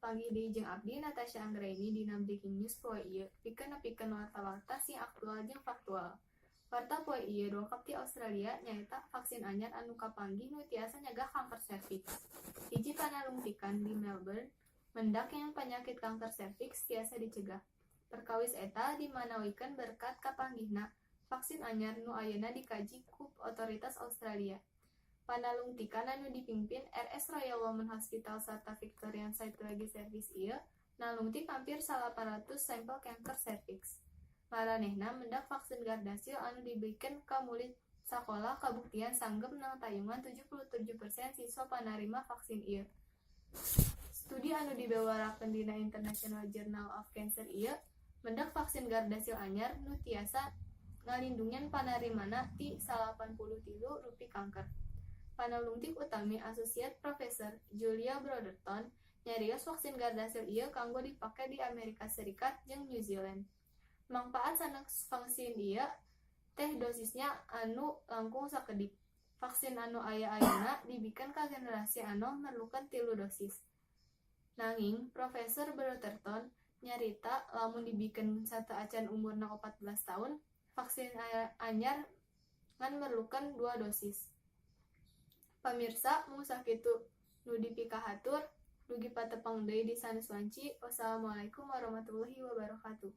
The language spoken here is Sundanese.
Papanggih deui jeung abdi, Natasha Anggraini, dina Breaking News poe ieu pikeun nepikeun warta-warta sing aktual jeung faktual. Warta poe ieu dongkap ti Australia, nyaeta vaksin anyar anu kapanggih nu tiasa nyegah kanker serviks. Hiji panalungtikan di Melbourne mendak yen panyakit kanker serviks tiasa dicegah. Perkawis eta dimanawikeun berkat kapanggihna vaksin anyar nu ayeuna dikaji ku otoritas Australia. Panalungtikan anu dipingpin RS Royal Women's Hospital sarta Victorian Cytology Service ieu nalungtik hampir 800 sampel kanker serviks. Maranehna mendak vaksin Gardasil anu dibikeun ka murid sakola kabuktian sanggep nangtayungan 77% siswa panarima vaksin ieu. Studi anu dibewarakeun dina International Journal of Cancer ieu mendak vaksin Gardasil anyar nu tiasa ngalindungan panarimana ti 83 rupi kanker. Panalungtik utami, Associate Professor Julia Brotherton, nyarios vaksin Gardasil ieu kanggo dipake di Amerika Serikat jeung New Zealand. Mangpaat sanes vaksin ieu teh dosisna anu langkung sakedik. Vaksin anu aya ayeuna dibikeun ka generasi anom merlukeun tilu dosis. Nanging, Profesor Brotherton nyarita lamun dibikeun sateuacan umurna 14 taun, vaksin anyar ngan merlukeun dua dosis. Pamirsa, mung sakitu nu dipikahatur, dugi patepang deui di sanes wanci. Wassalamualaikum warahmatullahi wabarakatuh.